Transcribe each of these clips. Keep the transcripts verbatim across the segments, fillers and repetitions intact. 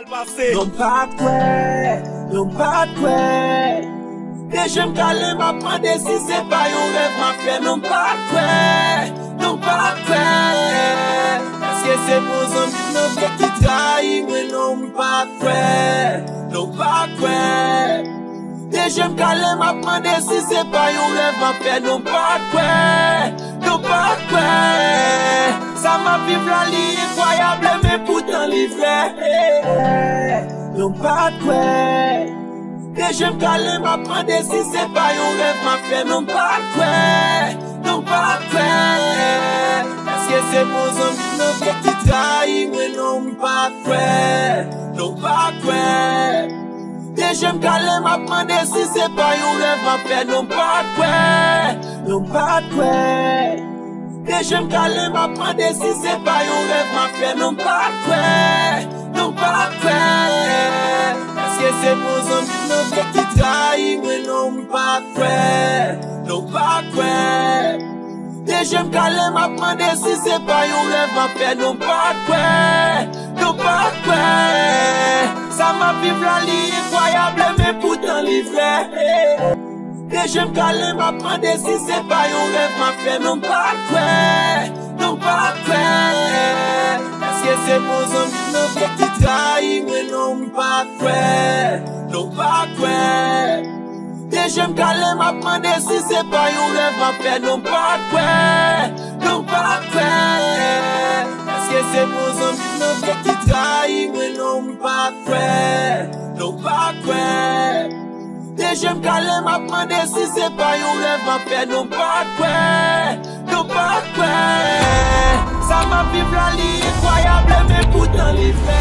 Non m pa t kwè, non m pa t kwè. De je m kale m ap mande si se pa yon rèv m ap fè. Non m pa t kwè, non m pa t kwè. Èske se bon zanmi m nan vre ki trayi mwen? Non m pa t kwè, non m pa t kwè. De je m kale m ap mande si se pa yon rèv m ap fè. Non m pa t kwè, non m pa t kwè. Sa m ap viv la li enkwayab, men poutan li vrè. Non m pa t kwè. De je m kale m ap mande si se pa yon rèv m ap fè. Non m pa t kwè, non m pa t kwè. Èske se bon zanmi m nan vre ki trayi mwen? Non m pa t kwè, non m pa t kwè. De je m kale m ap mande si se pa yon rèv m ap fè. Non m pa t kwè, non m pa t kwè. De je m kale m ap mande si se pa yon rèv m ap fè. Non m pa t kwè, non m pa t kwè. Èske se bon zanmi m nan vre ki trayi mwen? Non m pa t kwè, non m pa t kwè. De je m kale m ap mande si se pa yon rèv m ap fè. Non m pa t kwè, non m pa t kwè. Sa m ap viv la li enkwayab, men poutan li vrè. De je m kale m ap mande si se pa yon rèv m ap fè. Non m pa t kwè, non m pa t kwè. Èske se bon zanmi m nan vre ki trayi mwen? Non m pa t kwè, non m pa t kwè. De je m kale m ap mande si se pa yon rèv m ap fè. Non m pa t kwè, non m pa t kwè. Èske se bon zanmi m nan vre ki trayi mwen? Non m pa t kwè, non m pa t kwè. De je m kale m ap mande si se pa yon rèv m ap fè. Non m pa t kwè, non m pa t kwè. Sa m ap viv la li enkwayab, men poutan li vrè.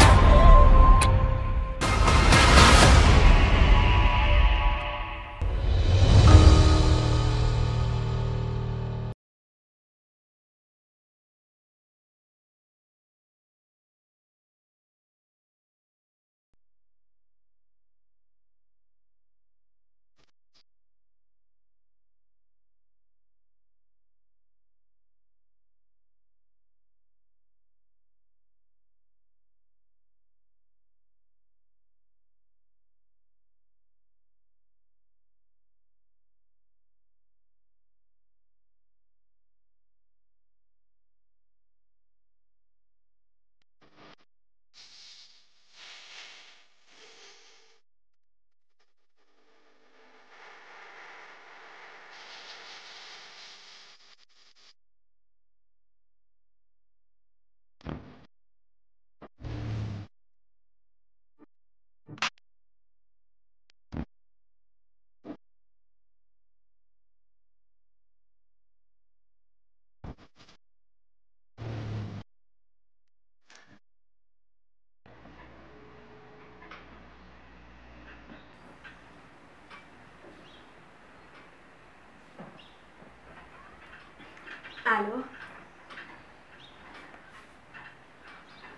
Alo?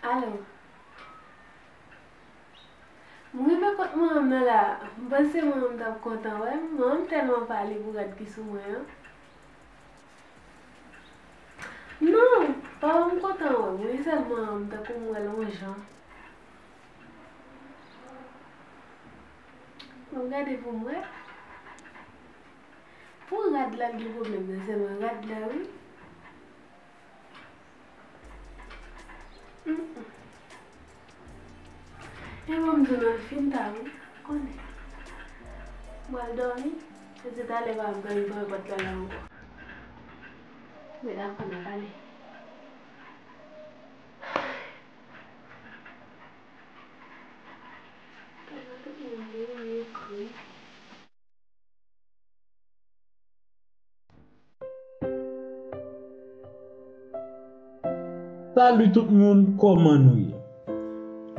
Alo? M rive kot manman m nan la. M panse manman m t ap kontan wè m. Manman m tèlman pale pou rad ki sou mwen an. Non, papa m kontan wè m wi, sèlman m tankou m wè l yon jan. M ap gade pou m wè. Pou rad la l gen pwoblèm nan, sèlman rad la wi. Mm, mm. E bon, m di w nan fin ta wi, ou konnen. M pral dòmi, se ti talè pa m pral ouvè pòt la la ankò. Men dakò, n a pale. Tèlman tout moun vini ekri. Salut tout moun, kòman nou ye?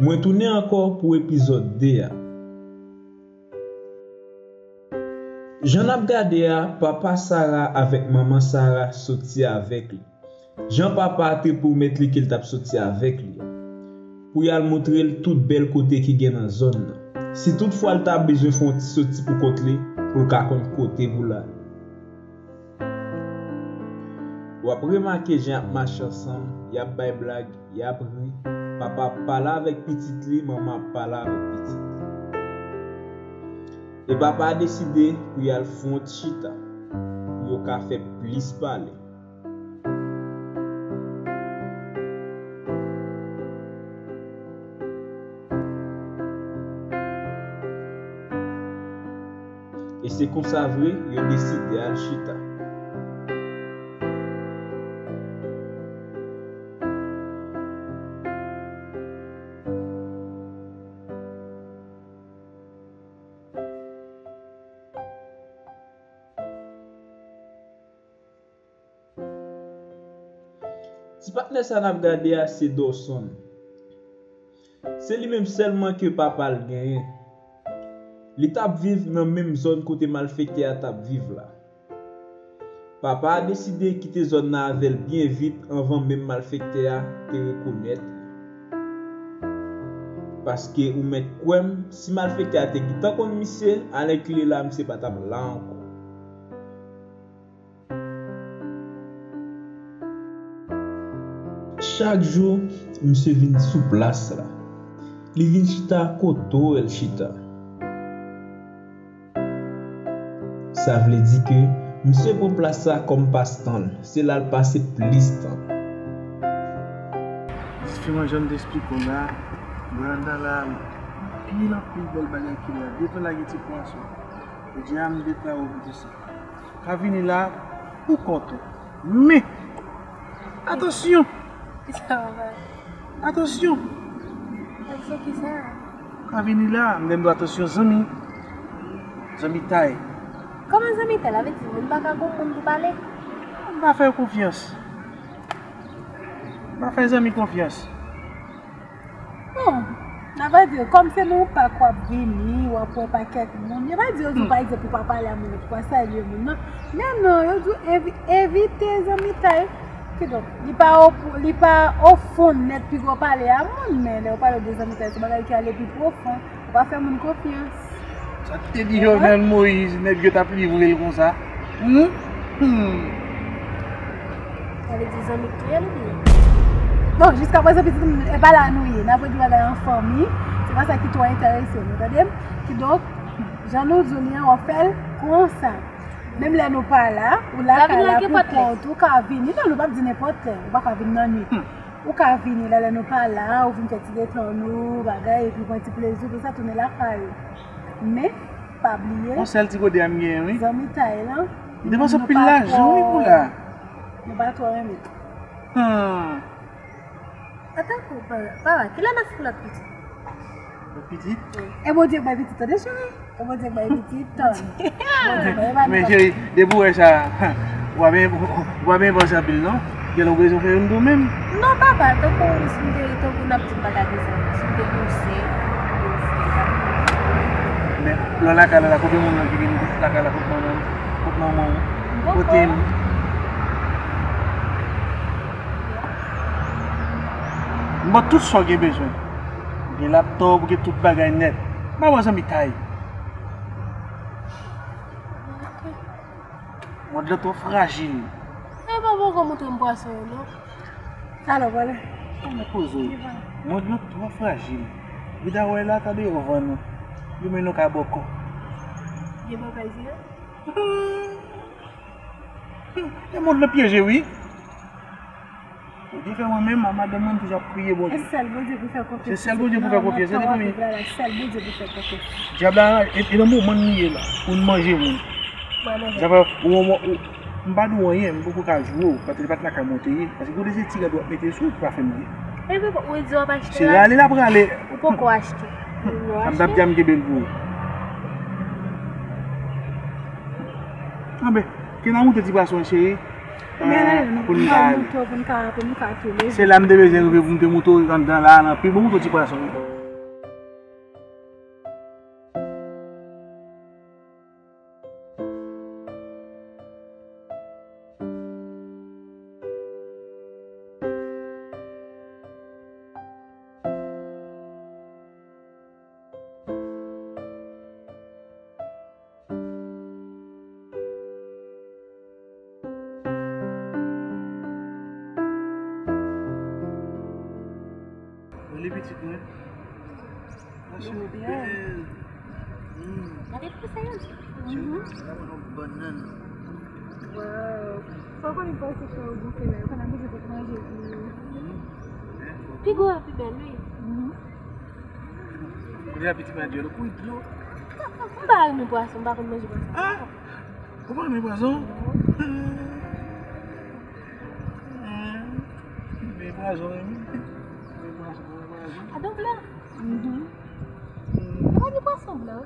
Mwen tounen ankò pou epizòd de a. Jan n ap gade a, papa Sara avèk manman Sara soti avèk li. Jan papa a te pwomèt li ke l t ap soti avèk li a, pou y al montre l tout bèl kote ki gen nan zòn nan. Si toutfwa l ta bezwen fè yon ti soti pou kont li, pou l ka konn kote pou l ale. W ap remake jan y ap mache ansanm, y ap bay blag, y ap ri. Papa ap pale avèk pitit li, manman ap pale avèk pitit li. E papa a deside pou y al fè yon ti chita, pou yo ka fè plis pale. E se konsa vre, yo deside al chita. Ti patnè sa n ap gade a se Dawson. Se li menm sèlman ke papa l genyen. Li t ap viv nan menm zòn kote malfektè a t ap viv la. Papa a deside kite zòn nan avè l byen vit anvan menm malfektè a te rekonèt li. Paske ou mèt kwè m, si malfektè a te gentan konn misye, alèkile la misye pa t ap la ankò. Chak jou, misye vin sou plas la. Li vin chita kote w wè l chita. Sa vle di ke misye pran plas sa kòm pastan l. Se la l pase plis tan. Jisteman, jan m te esplike w la, veranda la, anpil, anpil bèl bagay ki la. Detan lage ti pwason. Jodi a, m deklare w pou sa. Ka vini la pou kont ou. Men, atansyon! Kisa w fè? Atansyon! Atansyon kisa? Ka vini la, m gen dwa atansyon zanmi. Zanmitay. Kòman zanmitay? Sa vle di moun pa ka gon moun pou pale? M pa fè yo konfyans. M pa fè zanmi konfyans. Bon, n a va di, kòm se nan yon pak w ap vini, w ap wè pakèt moun, yo pa di yo di w, pa egzanp, pou w pa pale a moun, pou w pa salye moun, non. Men non, yo di w evi-, evite zanmitay. Kidonk, li pa o, li pa o fon nèt piga w pale a moun, men lè yo pale w de zanmitay, se bagay ki ale pi pwofon. Ou pa fè moun konfyans. Sa te di Jovenel Moïse, nèg yo t ap livre l konsa. Hmm? Hmm. Sa vle di zanmi k touye l oubyen? Bon, jiskaprezan, pitit m, e pa la nou ye. N ap regle bagay an fanmi. Se pa sa ki twò enterese nou, tande m? Kidonk, jan nou di w li an, w ap fè l konsa. Menm lè nou pa la, ou lakay la pou kont ou, ka vini. Non, nou p ap di nenpòt lè. Ou pa ka vin nan nwit. Hmm. Ou ka vini la, lè nou pa la, ou vin fè ti detann ou, bagay, epi pran ti plezi, konsa tounen lakay ou. Men, pa bliye, yon sèl ti kote a m genyen, wi. Zanmitay lan, m depanse anpil lajan, wi, pou la. Nou pa twò renmen. Hmm. Atan, papa, kilè n ap fè lòt pitit? Lòt pitit? E Bondye k bay pitit, tande, cheri. E Bondye k bay pitit, tande. Bondye bay, e pa nou. Men, cheri, depi w wè sa, w ap en-, w ap envanse anpil, non? Genlè w bezwen fè youn tou menm. Non, papa, tankou si m te, tankou n ap di m pa ta bezwen, si m te konse, konse. Men, lè w lakay la, la, konbyen moun nan ki vin lakay la kot manman, kot manman w? Kote m? M ba w tout sa w gen bezwen. Ou gen laptòp, ou gen tout bagay nèt. M pa wè zanmitay. Mòd lan twò frajil. E pa poko montre m pwason yo, non. Alò, pale. Ann poze w. Mòd lan twò frajil. Vida wè la, tande yo vann ou. Yo mennen w kay bòkò. Gen bagay vre? E mòd lan pyeje, wi. Ou di fè mwen menm, a madanm mwen, m toujou ap priye Bondye. Se sèl Bondye pou fè konfyans. Se sèl Bondye pou fè konfyans, tande fanmi. Sèl Bondye pou fè konfyans. Dyab la, e, e nan moman n ye la, pou n manje moun. Sa fè, ou, ou, ou, m pa di w anyen, m poko ka joure w, paske se pa t lakay mwen w te ye. Paske gon de se ti rad w ap mete sou ou ki pa fè m byen. Epi, ou di w ap achte la? Se rale l ap rale. Ou poko achte. Sa m t ap di a, m kenbe l pou ou. Anben, ke n a moute ti pwason, cheri. Pou n ka ale. Se la m te bezwen rive pou m te moute w anndan la, nan pi bon moute w ti pwason. Pitit mwen. Yo bèl. Gade pou sa yo. Ti la mwen yon bannann. Wow. Sa w konnen pase fè yo gonfle la, yo pa nan manje pou manje pou yo. Pi gwo yo pi bèl, wi. Kounye a pitit mwen di yo, kou dlo. M pa renmen pwason, m pa konn manje pwason. Ah! Ou pa renmen pwason? Men pwason, men pwason, men pwason. Adan blan. Mhm. Ou pa gen pwason blan?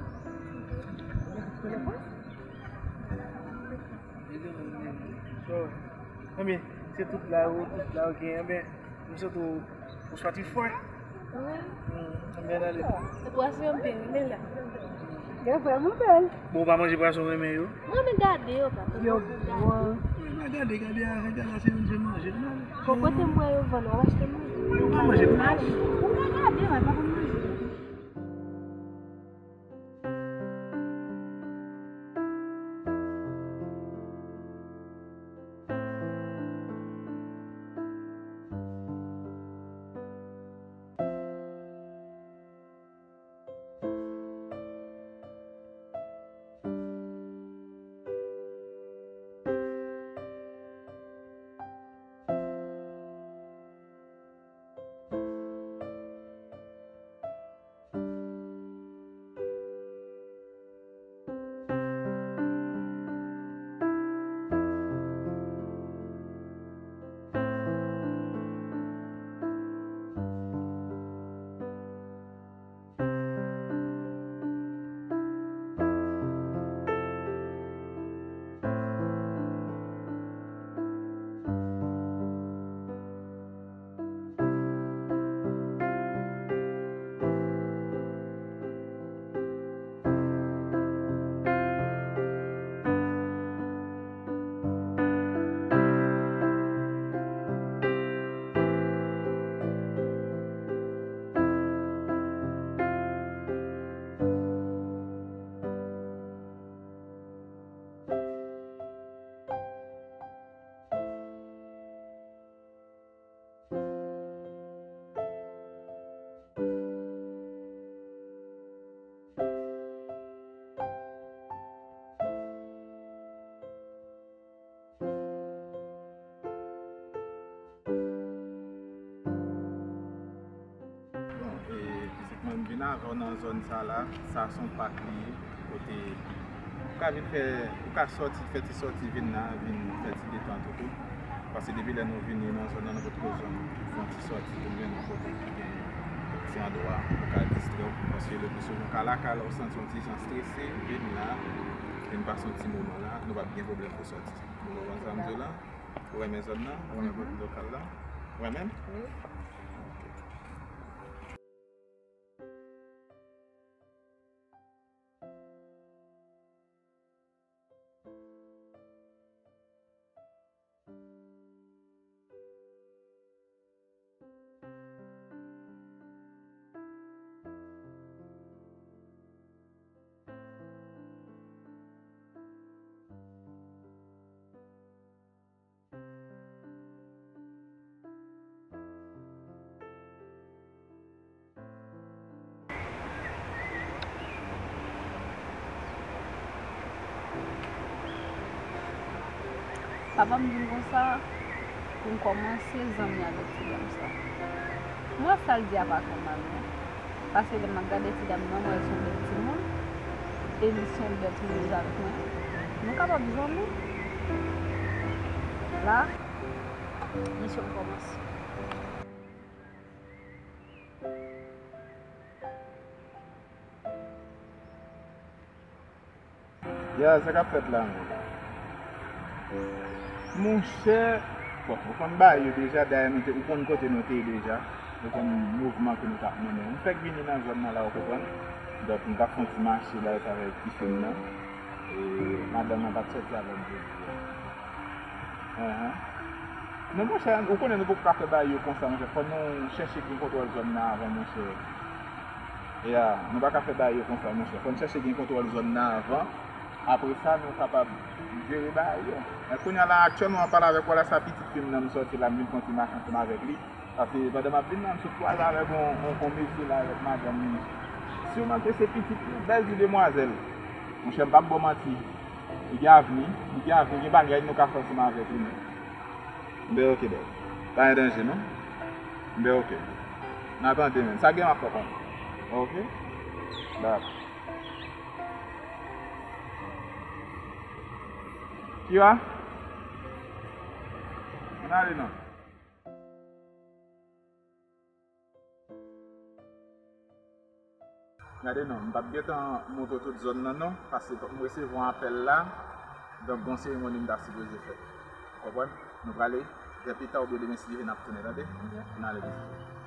Anben, se tout la ou, tout la ou gen, anben, m swete ou, ou soti fò. Wi. Hmm, anben, ale. Se pwason anpil, men la. Yo vrèman bèl. Bon, ou pa manje pwason renmen yo? Mwen renmen gade yo, papa. Yo bon. Mwen pa gade, gade a, gade a, se youn se manje. Bon, kote m wè yo vann, w ap achte manje? Ou pa manje pwason. Ou pa gade, mwen pa konn manje. Bon, e, pitit mwen, m vin avè w nan zòn sa la. Sa se yon pak li ye, kote ou ka vin fè, ou ka sòti, fè ti sòti, vin la, vin fè ti detant ou tou. Paske depi lè nou vini nan zòn nan, nou potko janm fè yon ti sòti pou n jwenn yon kote ki gen ti andwa pou ka distrè w. Paske le pli souvan, ou ka lakay la, ou santi yon ti jan strese, vin la, vin pase yon ti moman la, nou p ap gen pwoblèm pou sòti. Ou konprann sa m di w la? Ou renmen zòn nan? Ou renmen lokal la? Ou renmen l? Wi. Ok. Papa m di m konsa, pou m kòmanse zanmi avèk ti dam sa. M wè sa l di a pa fè mal, non. Paske lè m ap gade ti dam nan, m wè l se yon bèl timoun. E li se yon bèl timoun avèk mwen. Nou kapab zanmi. La, misyon kòmanse. Ya, sa k ap fèt la menm? Monchè, bon, ou konn bagay yo deja, dayè nou te, ou konn kote nou te ye deja, ou konn mouvman ke nou t ap mennen. M fèk vini nan zòn nan la, ou konprann? Donk, m t ap fè yon ti mache la, avèk ti fi m nan. E madanm nan pa t sòti avè m jodi a. Ahan. Non, monchè, ou konnen nou poko ka fè bagay yo konsa, monchè. Fò nou chèche gen kontwòl zòn nan avan, monchè. Ya, nou pa ka fè bagay yo konsa, monchè. Fò n chèche gen kontwòl zòn nan avan. Apre sa, nou kapab jere bagay yo. Men kounye a la, aktyèlman, m ap pale avèk ou la, sa pitit fi m nan, m sòti la, m vin fè yon ti mache ansanm avèk li. Paske pandan m ap vin la, m sot kwaze avèk yon, yon, yon mesye la, avèk madanm li. Siman ke se pitit li, bèl ti demwazèl. Monchè, m p ap ba w manti. Li gen avni, li gen avni, gen bagay nou ka fè ansanm avèk li menm. M ben oke, bèl. Pa gen danje, non? M ben oke. N a tande, menm. Sa gen m ap fè konnen. Oke? Dakò. Kira? Ann ale, non. Gade non, m p ap gentan montre w tout zòn nan non, paske fòk m resevwa apèl la. Donk, gon seremoni m ta sipoze fè. Ou konprann? Nou prale, vè pita oubyen demen si Dye vle n ap tounen, tande? N ale vizite.